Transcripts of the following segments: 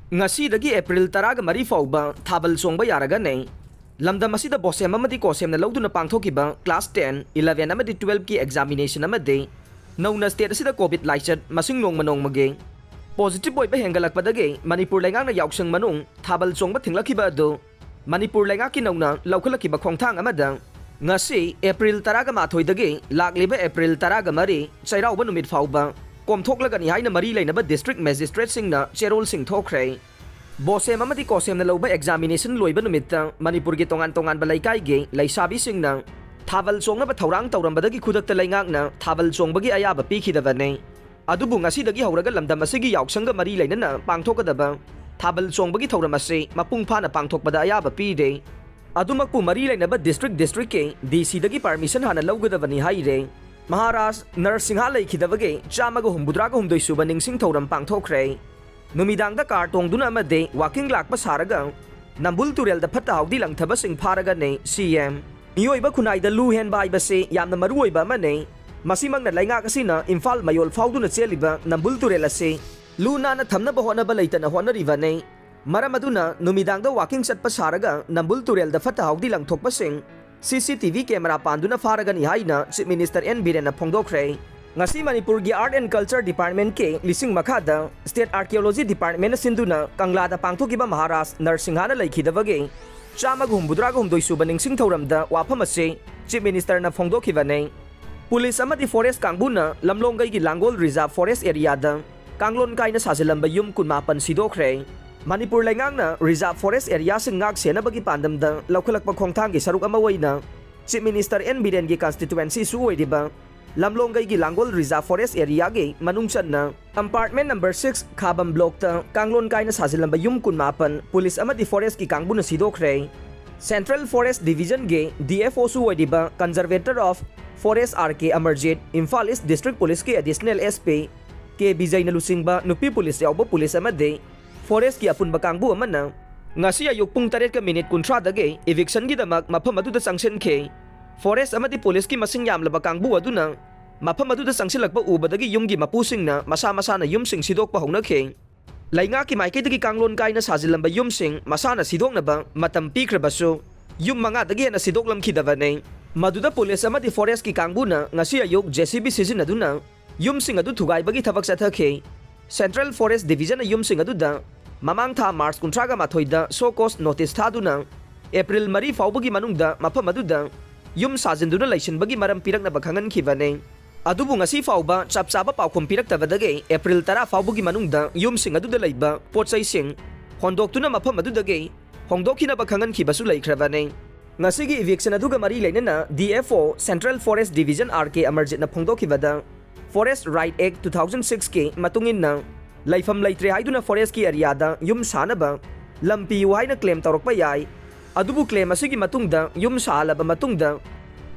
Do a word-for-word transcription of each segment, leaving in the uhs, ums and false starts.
ꯉꯁꯤꯗꯒꯤ ꯑꯦꯄ꯭ꯔꯤꯜ ꯇꯔꯥꯒ ꯃꯔꯤ ꯐꯥꯎꯕ ꯊꯥꯕꯜ ꯆꯣꯡꯕ ꯌꯥꯔꯒꯅꯤ꯫ ꯂꯝꯗꯝ ꯑꯁꯤꯗ ꯕꯣꯁꯦꯝ ꯑꯃꯗꯤ ꯀꯣꯁꯦꯝꯅ ꯂꯧꯗꯨꯅ ꯄꯥꯡꯊꯣꯛꯈꯤꯕ class ten, eleven ꯑꯃꯗꯤ twelve ꯀꯤ examination ꯑꯃꯗꯤ ꯅꯧꯅ state ꯑꯁꯤꯗ COVID ꯂꯥꯏꯆꯠ ꯃꯁꯤꯡ ꯅꯣꯡꯃ ꯅꯣꯡꯃꯒꯤ positive ꯑꯣꯏꯕ ꯍꯦꯟꯒꯠꯂꯛꯄꯗꯒꯤ ꯃꯅꯤꯄꯨꯔ ꯂꯩꯉꯥꯛꯅ ꯌꯥꯎꯁꯪ ꯃꯅꯨꯡ ꯊꯥꯕꯜ ꯆꯣꯡꯕ ꯊꯤꯡꯂꯛꯈꯤꯕ ꯑꯗꯨ ꯃꯅꯤꯄꯨꯔ ꯂꯩꯉꯥꯛꯀꯤ ꯅꯧꯅ ꯂꯧꯈꯠꯂꯛꯈꯤꯕ ꯈꯣꯡꯊꯥꯡ ꯑꯃꯗ ꯉꯁꯤ ꯑꯦꯄ꯭ꯔꯤꯜ ꯇꯔꯥꯒ ꯃꯥꯊꯣꯏꯗꯒꯤ ꯂꯥꯛꯂꯤꯕ ꯑꯦꯄ꯭ꯔꯤꯜ ꯇꯔꯥꯒ ꯃꯔꯤ ꯆꯩꯔꯥꯎꯕ ꯅꯨꯃꯤꯠ ꯐꯥꯎꯕ ꯀꯣꯝꯊꯣꯛꯂꯒꯅꯤ ꯍꯥꯏꯅ ꯃꯔꯤ ꯂꯩꯅꯕ district magistrateꯁꯤꯡꯅ ꯆꯦꯔꯣꯜꯁꯤꯡ ꯊꯣꯛꯈ꯭ꯔꯦ꯫ ꯕꯣꯁꯦꯝ ꯑꯃꯗꯤ ꯀꯣꯁꯦꯝꯅ ꯂꯧꯕ examination ꯂꯣꯏꯕ ꯅꯨꯃꯤꯠꯇ ꯃꯅꯤꯄꯨꯔꯒꯤ ꯇꯣꯉꯥꯟ ꯇꯣꯉꯥꯟꯕ ꯂꯩꯀꯥꯏꯒꯤ ꯂꯩꯁꯥꯕꯤꯁꯤꯡꯅ ꯊꯥꯕꯜ ꯆꯣꯡꯅꯕ ꯊꯧꯔꯥꯡ ꯇꯧꯔꯝꯕꯗꯒꯤ ꯈꯨꯗꯛꯇ ꯂꯩꯉꯥꯛꯅ ꯊꯥꯕꯜ ꯆꯣꯡꯕꯒꯤ ꯑꯌꯥꯕ ꯄꯤꯈꯤꯗꯕꯅꯤ꯫ ꯑꯗꯨꯕꯨ ꯉꯁꯤꯗꯒꯤ ꯍꯧꯔꯒ ꯂꯝꯗꯝ ꯑꯁꯤꯒꯤ ꯌꯥꯎꯁꯪꯒ ꯃꯔꯤ ꯂꯩꯅꯅ ꯄꯥꯡꯊꯣꯛꯀꯗꯕ ꯊꯥꯕꯜ ꯆꯣꯡꯕꯒꯤ ꯊꯧꯔꯝ ꯑꯁꯤ ꯃꯄꯨꯡ ꯐꯥꯅ ꯄꯥꯡꯊꯣꯛꯄꯗ ꯑꯌꯥꯕ ꯄꯤꯔꯦ꯫ ꯑꯗꯨꯃꯛꯄꯨ ꯃꯔꯤ ꯂꯩꯅꯕ district districtꯀꯤ DCꯗꯒꯤ permission ꯍꯥꯟꯅ ꯂꯧꯒꯗꯕꯅꯤ ꯍꯥꯏꯔꯦ꯫ ꯃꯍꯥꯔꯥꯖ ꯅꯔꯁꯤꯡꯍ ꯂꯩꯈꯤꯗꯕꯒꯤ ꯆꯥꯝꯃꯒ ꯍꯨꯝꯐꯨꯇꯔꯥꯒ ꯍꯨꯝꯗꯣꯏ ꯁꯨꯕ ꯅꯤꯡꯁꯤꯡ ꯊꯧꯔꯝ ꯄꯥꯡꯊꯣꯛꯈ꯭ꯔꯦ꯫ ꯅꯨꯃꯤꯗꯥꯡꯗ car ꯇꯣꯡꯗꯨꯅ ꯑꯃꯗꯤ walking ꯂꯥꯛꯄ ꯁꯥꯔꯒ ꯅꯝꯕꯨꯜ ꯇꯨꯔꯦꯜꯗ ꯐꯠꯇ ꯍꯥꯎꯗꯤ ꯂꯪꯊꯕꯁꯤꯡ ꯐꯥꯔꯒꯅꯤ CM꯫ ꯃꯤꯑꯣꯏꯕ ꯈꯨꯟꯅꯥꯏꯗ ꯂꯨ ꯍꯦꯟꯕ ꯍꯥꯏꯕꯁꯤ ꯌꯥꯝꯅ ꯃꯔꯨ ꯑꯣꯏꯕ ꯑꯃꯅꯤ꯫ ꯃꯁꯤꯃꯛꯅ ꯂꯩꯉꯥꯛ ꯑꯁꯤꯅ ꯏꯝꯐꯥꯜ ꯃꯌꯣꯜ ꯐꯥꯎꯗꯨꯅ ꯆꯦꯜꯂꯤꯕ ꯅꯝꯕꯨꯜ ꯇꯨꯔꯦꯜ ꯑꯁꯤ ꯂꯨ ꯅꯥꯟꯅ ꯊꯝꯅꯕ ꯍꯣꯠꯅꯕ ꯂꯩꯇꯅ ꯍꯣꯠꯅꯔꯤꯕꯅꯤ꯫ ꯃꯔꯝ ꯑꯗꯨꯅ ꯅꯨꯃꯤꯗꯥꯡꯗ walking ꯆꯠꯄ ꯁꯥꯔꯒ ꯅꯝꯕꯨꯜ ꯇꯨꯔꯦꯜꯗ ꯐꯠꯇ ꯍꯥꯎꯗꯤ ꯂꯪꯊꯣꯛꯄꯁꯤꯡ CCTV camera ꯄꯥꯟꯗꯨꯅ ꯐꯥꯔꯒꯅꯤ ꯍꯥꯏꯅ Chief Minister N ꯕꯤꯔꯦꯟꯅ ꯐꯣꯡꯗꯣꯛꯈ꯭ꯔꯦ꯫ ꯉꯁꯤ ꯃꯅꯤꯄꯨꯔꯒꯤ Art and Culture Departmentꯀꯤ ꯂꯤꯁꯤꯡ ꯃꯈꯥꯗ State Archaeology Departmentꯅ ꯁꯤꯟꯗꯨꯅ ꯀꯪꯂꯥꯗ ꯄꯥꯡꯊꯣꯛꯈꯤꯕ ꯃꯍꯥꯔꯥꯖ ꯅꯔꯁꯤꯡꯍꯅ ꯂꯩꯈꯤꯗꯕꯒꯤ ꯆꯥꯝꯃꯒ ꯍꯨꯝꯐꯨꯇꯔꯥꯒ ꯍꯨꯝꯗꯣꯏ ꯁꯨꯕ ꯅꯤꯡꯁꯤꯡ ꯊꯧꯔꯝꯗ ꯋꯥꯐꯝ ꯑꯁꯤ Chief Ministerꯅ ꯐꯣꯡꯗꯣꯛꯈꯤꯕꯅꯤ꯫ Police ꯑꯃꯗꯤ forest ꯀꯥꯡꯕꯨꯅ ꯂꯝꯂꯣꯡꯒꯩꯒꯤ ꯂꯥꯡꯒꯣꯜ Reserve Forest Areaꯗ ꯀꯥꯡꯂꯣꯟ ꯀꯥꯏꯅ ꯁꯥꯖꯤꯜꯂꯝꯕ ꯌꯨꯝ ꯀꯨꯟꯃꯥꯄꯟ ꯁꯤꯗꯣꯛꯈ꯭ꯔꯦ꯫ ꯃꯅꯤꯄꯨꯔ ꯂꯩꯉꯥꯛꯅ Reserve Forest Areaꯁꯤꯡ ꯉꯥꯛ ꯁꯦꯟꯅꯕꯒꯤ ꯄꯥꯟꯗꯝꯗ ꯂꯧꯈꯠꯂꯛꯄ ꯈꯣꯡꯊꯥꯡꯒꯤ ꯁꯔꯨꯛ ꯑꯃ ꯑꯣꯏꯅ Chief Minister N ꯕꯤꯔꯦꯟꯒꯤ constituencyꯁꯨ ꯑꯣꯏꯔꯤꯕ ꯂꯝꯂꯣꯡꯒꯩꯒꯤ ꯂꯥꯡꯒꯣꯜ Reserve Forest Areaꯒꯤ ꯃꯅꯨꯡ ꯆꯟꯅ compartment number six ꯈꯥꯕꯝ blockꯇ ꯀꯥꯡꯂꯣꯟ ꯀꯥꯏꯅ ꯁꯥꯖꯤꯜꯂꯝꯕ ꯌꯨꯝ ꯀꯨꯟꯃꯥꯄꯟ police ꯑꯃꯗꯤ forestꯀꯤ ꯀꯥꯡꯕꯨꯅ ꯁꯤꯗꯣꯛꯈ꯭ꯔꯦ꯫ Central Forest Divisionꯒꯤ DFOꯁꯨ ꯑꯣꯏꯔꯤꯕ Conservator of Forest R K Amarjeet, Imphal East District Policeꯀꯤ Additional SP ꯀꯦ ꯕꯤꯖꯩꯅ ꯂꯨꯆꯤꯡꯕ ꯅꯨꯄꯤ police ꯌꯥꯎꯕ police ꯑꯃꯗꯤ forestꯀꯤ ꯑꯄꯨꯟꯕ ꯀꯥꯡꯕꯨ ꯑꯃꯅ ꯉꯁꯤ ꯑꯌꯨꯛ ꯄꯨꯡ ꯇꯔꯦꯠꯀ ꯃꯤꯅꯤꯠ ꯀꯨꯟꯊ꯭ꯔꯥꯗꯒꯤ evictionꯒꯤꯗꯃꯛ ꯃꯐꯝ ꯑꯗꯨꯗ ꯆꯪꯁꯤꯟꯈꯤ꯫ Forest ꯑꯃꯗꯤ policeꯀꯤ ꯃꯁꯤꯡ ꯌꯥꯝꯂꯕ ꯀꯥꯡꯕꯨ ꯑꯗꯨꯅ ꯃꯐꯝ ꯑꯗꯨꯗ ꯆꯪꯁꯤꯜꯂꯛꯄ ꯎꯕꯗꯒꯤ ꯌꯨꯝꯒꯤ ꯃꯄꯨꯁꯤꯡꯅ ꯃꯁꯥ ꯃꯁꯥꯅ ꯌꯨꯝꯁꯤꯡ ꯁꯤꯗꯣꯛꯄ ꯍꯧꯅꯈꯤ꯫ ꯂꯩꯉꯥꯛꯀꯤ ꯃꯥꯏꯀꯩꯗꯒꯤ ꯀꯥꯡꯂꯣꯟ ꯀꯥꯏꯅ ꯁꯥꯖꯤꯜꯂꯝꯕ ꯌꯨꯝꯁꯤꯡ ꯃꯁꯥꯅ ꯁꯤꯗꯣꯛꯅꯕ ꯃꯇꯝ ꯄꯤꯈ꯭ꯔꯕꯁꯨ, ꯌꯨꯝ ꯃꯉꯥꯗꯒꯤ ꯍꯦꯟꯅ ꯁꯤꯗꯣꯛꯂꯝꯈꯤꯗꯕꯅꯤ꯫ ꯃꯗꯨꯗ ꯄꯨꯂꯤꯁ ꯑꯃꯗꯤ ꯐꯣꯔꯦꯁ꯭ꯠꯀꯤ ꯀꯥꯡꯕꯨꯅ ꯉꯁꯤ ꯑꯌꯨꯛ JCB ꯁꯤꯖꯤꯟꯅꯗꯨꯅ ꯌꯨꯝꯁꯤꯡ ꯑꯗꯨ ꯊꯨꯒꯥꯏꯕꯒꯤ ꯊꯕꯛ ꯆꯠꯊꯈꯤ꯫ Central Forest Division ꯅ ꯌꯨꯝꯁꯤꯡ ꯑꯗꯨꯗ ꯃꯃꯥꯡ ꯊꯥ ꯃꯥꯔꯆ ꯀꯨꯟꯊ꯭ꯔꯥꯒ ꯃꯥꯊꯣꯏꯗ show cause notice ꯊꯥꯗꯨꯅ ꯑꯦꯄ꯭ꯔꯤꯜ ꯃꯔꯤ ꯐꯥꯎꯕꯒꯤ ꯃꯅꯨꯡꯗ ꯃꯐꯝ ꯑꯗꯨꯗ ꯌꯨꯝ ꯁꯥꯖꯤꯟꯗꯨꯅ ꯂꯩꯁꯤꯟꯕꯒꯤ ꯃꯔꯝ ꯄꯤꯔꯛꯅꯕ ꯈꯪꯍꯟꯈꯤꯕꯅꯤ꯫ ꯑꯗꯨꯕꯨ ꯉꯁꯤ ꯐꯥꯎꯕ ꯆꯞ ꯆꯥꯕ ꯄꯥꯎꯈꯨꯝ ꯄꯤꯔꯛꯇꯕꯗꯒꯤ ꯑꯦꯄ꯭ꯔꯤꯜ ꯇꯔꯥ ꯐꯥꯎꯕꯒꯤ ꯃꯅꯨꯡꯗ ꯌꯨꯝꯁꯤꯡ ꯑꯗꯨꯗ ꯂꯩꯕ ꯄꯣꯠ ꯆꯩꯁꯤꯡ ꯍꯣꯟꯗꯣꯛꯇꯨꯅ ꯃꯐꯝ ꯑꯗꯨꯗꯒꯤ ꯍꯣꯡꯗꯣꯛꯈꯤꯅꯕ ꯈꯪꯍꯟꯈꯤꯕꯁꯨ ꯂꯩꯈ꯭ꯔꯕꯅꯤ꯫ ꯉꯁꯤꯒꯤ eviction ꯑꯗꯨꯒ ꯃꯔꯤ ꯂꯩꯅꯅ DFO Central Forest Division R K ꯑꯃꯔꯖꯤꯠꯅ ꯐꯣꯡꯗꯣꯛꯈꯤꯕꯗ, Forest Right Act two thousand six ꯀꯤ ꯃꯇꯨꯡ ꯏꯟꯅ ꯂꯩꯐꯝ ꯂꯩꯇ꯭ꯔꯦ ꯍꯥꯏꯗꯨꯅ forest ꯀꯤ area ꯗ ꯌꯨꯝ ꯁꯥꯅꯕ ꯂꯝ ꯄꯤꯌꯨ ꯍꯥꯏꯅ claim ꯇꯧꯔꯛꯄ ꯌꯥꯏ꯫ ꯑꯗꯨꯕꯨ claim ꯑꯁꯤꯒꯤ ꯃꯇꯨꯡꯗ ꯌꯨꯝ ꯁꯥꯍꯜꯂꯕ ꯃꯇꯨꯡꯗ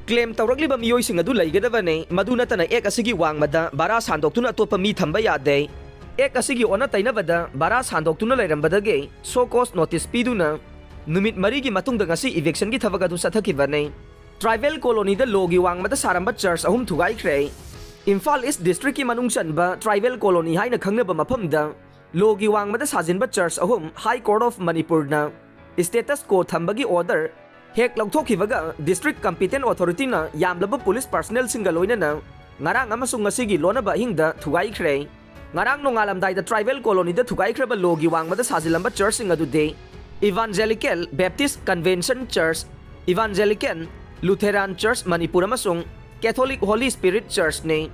claim ꯇꯧꯔꯛꯂꯤꯕ ꯃꯤꯑꯣꯏꯁꯤꯡ ꯑꯗꯨ ꯂꯩꯒꯗꯕꯅꯤ꯫ ꯃꯗꯨ ꯅꯠꯇꯅ act ꯑꯁꯤꯒꯤ ꯋꯥꯡꯃꯗ ꯚꯔꯥ ꯁꯥꯟꯗꯣꯛꯇꯨꯅ ꯑꯇꯣꯞꯄ ꯃꯤ ꯊꯝꯕ ꯌꯥꯗꯦ꯫ Act ꯑꯁꯤꯒꯤ ꯑꯣꯟꯅ ꯇꯩꯅꯕꯗ ꯚꯔꯥ ꯁꯥꯟꯗꯣꯛꯇꯨꯅ ꯂꯩꯔꯝꯕꯗꯒꯤ show cause notice ꯄꯤꯗꯨꯅ ꯅꯨꯃꯤꯠ ꯃꯔꯤꯒꯤ ꯃꯇꯨꯡꯗ ꯉꯁꯤ eviction ꯒꯤ ꯊꯕꯛ ꯑꯗꯨ ꯆꯠꯊꯈꯤꯕꯅꯤ꯫ Tribal Colony ꯗ ꯂꯣꯒꯤ ꯋꯥꯡꯃꯗ ꯁꯥꯔꯝꯕ church ꯑꯍꯨꯝ ꯊꯨꯒꯥꯏꯈ꯭ꯔꯦ꯫ ꯏꯝꯐꯥꯜ East District ꯀꯤ ꯃꯅꯨꯡ ꯆꯟꯕ Tribal Colony ꯍꯥꯏꯅ ꯈꯪꯅꯕ ꯃꯐꯝꯗ ꯂꯣꯒꯤ ꯋꯥꯡꯃꯗ ꯁꯥꯖꯤꯟꯕ church ꯑꯍꯨꯝ High Court of Manipur ꯅ status quo ꯊꯝꯕꯒꯤ order ꯍꯦꯛ ꯂꯧꯊꯣꯛꯈꯤꯕꯒ district competent authority ꯅ ꯌꯥꯝꯂꯕ police personnel ꯁꯤꯡꯒ ꯂꯣꯏꯅꯅ ꯉꯔꯥꯡ ꯑꯃꯁꯨꯡ ꯉꯁꯤꯒꯤ ꯂꯣꯟꯅꯕ ꯑꯍꯤꯡꯗ ꯊꯨꯒꯥꯏꯈ꯭ꯔꯦ꯫ ꯉꯔꯥꯡ ꯅꯣꯡꯉꯥꯂꯝꯗꯥꯏꯗ Tribal Colony ꯗ ꯊꯨꯒꯥꯏꯈ꯭ꯔꯕ ꯂꯣꯒꯤ ꯋꯥꯡꯃꯗ ꯁꯥꯖꯤꯜꯂꯝꯕ church ꯁꯤꯡ ꯑꯗꯨꯗꯤ Evangelical Baptist Convention Church, Evangelical Lutheran Church Manipur ꯑꯃꯁꯨꯡ Catholic Holy Spirit Church ꯅꯤ꯫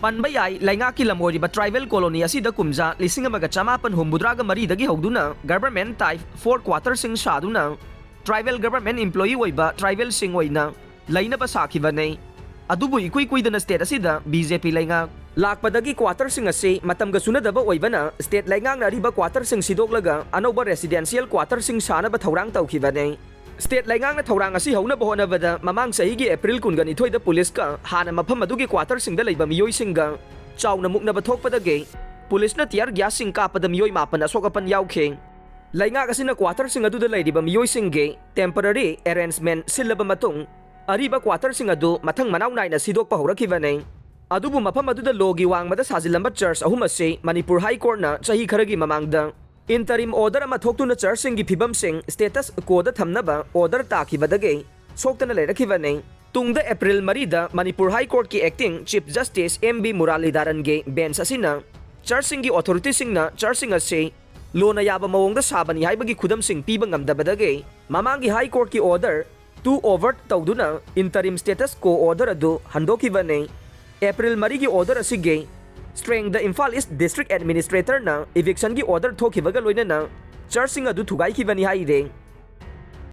ꯄꯟꯕ ꯌꯥꯏ, ꯂꯩꯉꯥꯛꯀꯤ ꯂꯝ ꯑꯣꯏꯔꯤꯕ Tribal Colony ꯑꯁꯤꯗ ꯀꯨꯝꯖꯥ ꯂꯤꯁꯤꯡ ꯑꯃꯒ ꯆꯃꯥꯄꯟ ꯍꯨꯝꯐꯨꯇꯔꯥꯒ ꯃꯔꯤꯗꯒꯤ ꯍꯧꯗꯨꯅ government type four quarter ꯁꯤꯡ ꯁꯥꯗꯨꯅ Tribal Government employee ꯑꯣꯏꯕ tribal ꯁꯤꯡ ꯑꯣꯏꯅ ꯂꯩꯅꯕ ꯁꯥꯈꯤꯕꯅꯤ꯫ ꯑꯗꯨꯕꯨ ꯏꯀꯨꯏ ꯀꯨꯏꯗꯅ state ꯑꯁꯤꯗ BJP ꯂꯩꯉꯥꯛ ꯂꯥꯛꯄꯗꯒꯤ quarter ꯁꯤꯡ ꯑꯁꯤ ꯃꯇꯝꯒ ꯆꯨꯅꯗꯕ ꯑꯣꯏꯕꯅ state ꯂꯩꯉꯥꯛꯅ ꯑꯔꯤꯕ quarter ꯁꯤꯡ ꯁꯤꯗꯣꯛꯂꯒ ꯑꯅꯧꯕ residential quarter ꯁꯤꯡ ꯁꯥꯅꯕ ꯊꯧꯔꯥꯡ ꯇꯧꯈꯤꯕꯅꯤ꯫ State ꯂꯩꯉꯥꯛꯅ ꯊꯧꯔꯥꯡ ꯑꯁꯤ ꯍꯧꯅꯕ ꯍꯣꯠꯅꯕꯗ ꯃꯃꯥꯡ ꯆꯍꯤꯒꯤ ꯑꯦꯄ꯭ꯔꯤꯜ ꯀꯨꯟꯒ ꯅꯤꯊꯣꯏꯗ ꯄꯨꯂꯤꯁꯀ ꯍꯥꯟꯅ ꯃꯐꯝ ꯑꯗꯨꯒꯤ quarter ꯁꯤꯡꯗ ꯂꯩꯕ ꯃꯤꯑꯣꯏꯁꯤꯡꯒ ꯆꯥꯎꯅ ꯃꯨꯛꯅꯕ ꯊꯣꯛꯄꯗꯒꯤ ꯄꯨꯂꯤꯁꯅ tear gas ꯁꯤꯡ ꯀꯥꯞꯄꯗ ꯃꯤꯑꯣꯏ ꯃꯥꯄꯟ ꯑꯁꯣꯛ ꯑꯄꯟ ꯌꯥꯎꯈꯤ꯫ ꯂꯩꯉꯥꯛ ꯑꯁꯤꯅ quarter ꯁꯤꯡ ꯑꯗꯨꯗ ꯂꯩꯔꯤꯕ ꯃꯤꯑꯣꯏꯁꯤꯡꯒꯤ temporary arrangement ꯁꯤꯜꯂꯕ ꯃꯇꯨꯡ, ꯑꯔꯤꯕ quarter ꯁꯤꯡ ꯑꯗꯨ ꯃꯊꯪ ꯃꯅꯥꯎ ꯅꯥꯏꯅ ꯁꯤꯗꯣꯛꯄ ꯍꯧꯔꯛꯈꯤꯕꯅꯤ꯫ ꯑꯗꯨꯕꯨ ꯃꯐꯝ ꯑꯗꯨꯗ ꯂꯣꯒꯤ ꯋꯥꯡꯃꯗ ꯁꯥꯖꯤꯜꯂꯝꯕ ꯆꯔꯆ ꯑꯍꯨꯝ ꯑꯁꯤ ꯃꯅꯤꯄꯨꯔ ꯍꯥꯏ ꯀꯣꯔꯠꯅ ꯆꯍꯤ ꯈꯔꯒꯤ ꯃꯃꯥꯡꯗ ꯏꯟꯇꯔꯤꯝ ꯑꯣꯔꯗꯔ ꯑꯃ ꯊꯣꯛꯇꯨꯅ ꯆꯔꯆꯁꯤꯡꯒꯤ ꯐꯤꯕꯝꯁꯤꯡ ꯁ꯭ꯇꯦꯇꯁ ꯀꯣꯗ ꯊꯝꯅꯕ ꯑꯣꯔꯗꯔ ꯇꯥꯈꯤꯕꯗꯒꯤ ꯁꯣꯛꯇꯅ ꯂꯩꯔꯛꯈꯤꯕꯅꯤ꯫ ꯇꯨꯡꯗ ꯑꯦꯄ꯭ꯔꯤꯜ ꯃꯔꯤꯗ ꯃꯅꯤꯄꯨꯔ ꯍꯥꯏ ꯀꯣꯔꯠꯀꯤ acting chief justice M B ꯃꯨꯔꯥꯂꯤꯙꯔꯟꯒꯤ ꯕꯦꯟꯆ ꯑꯁꯤꯅ ꯆꯔꯆꯁꯤꯡꯒꯤ ꯑꯣꯊꯣꯔꯤꯇꯤꯁꯤꯡꯅ ꯆꯔꯆꯁꯤꯡ ꯑꯁꯤ ꯂꯣꯅ ꯌꯥꯕ ꯃꯑꯣꯡꯗ ꯁꯥꯕꯅꯤ ꯍꯥꯏꯕꯒꯤ ꯈꯨꯗꯝꯁꯤꯡ ꯄꯤꯕ ꯉꯝꯗꯕꯗꯒꯤ ꯃꯃꯥꯡꯒꯤ ꯍꯥꯏ ꯀꯣꯔꯠꯀꯤ ꯑꯣꯔꯗꯔ ꯇꯨ ꯑꯣꯚꯔ ꯇꯧꯗꯨꯅ ꯏꯟꯇꯔꯤꯝ ꯁ꯭ꯇꯦꯇꯁ ꯀꯣ ꯑꯣꯔꯗꯔ ꯑꯗꯨ ꯍꯟꯗꯣꯛꯈꯤꯕꯅꯤ꯫ ꯑꯦꯄ꯭ꯔꯤꯜ ꯃꯔꯤꯒꯤ ꯑꯣꯔꯗꯔ ꯑꯁꯤꯒꯤ ꯁ꯭ꯇ꯭ꯔꯦꯡꯗ ꯏꯝꯐꯥꯜ ꯏꯁ ꯗꯤꯁꯇ꯭ꯔꯤꯛ ꯑꯦꯗꯃꯤꯅꯤꯁꯇ꯭ꯔꯦꯇꯔꯅ ꯏꯚꯤꯛꯁꯟꯒꯤ ꯑꯣꯔꯗꯔ ꯊꯣꯛꯈꯤꯕꯒ ꯂꯣꯏꯅꯅ ꯆꯔꯆꯁꯤꯡ ꯑꯗꯨ ꯊꯨꯒꯥꯏꯈꯤꯕꯅꯤ ꯍꯥꯏꯔꯤ꯫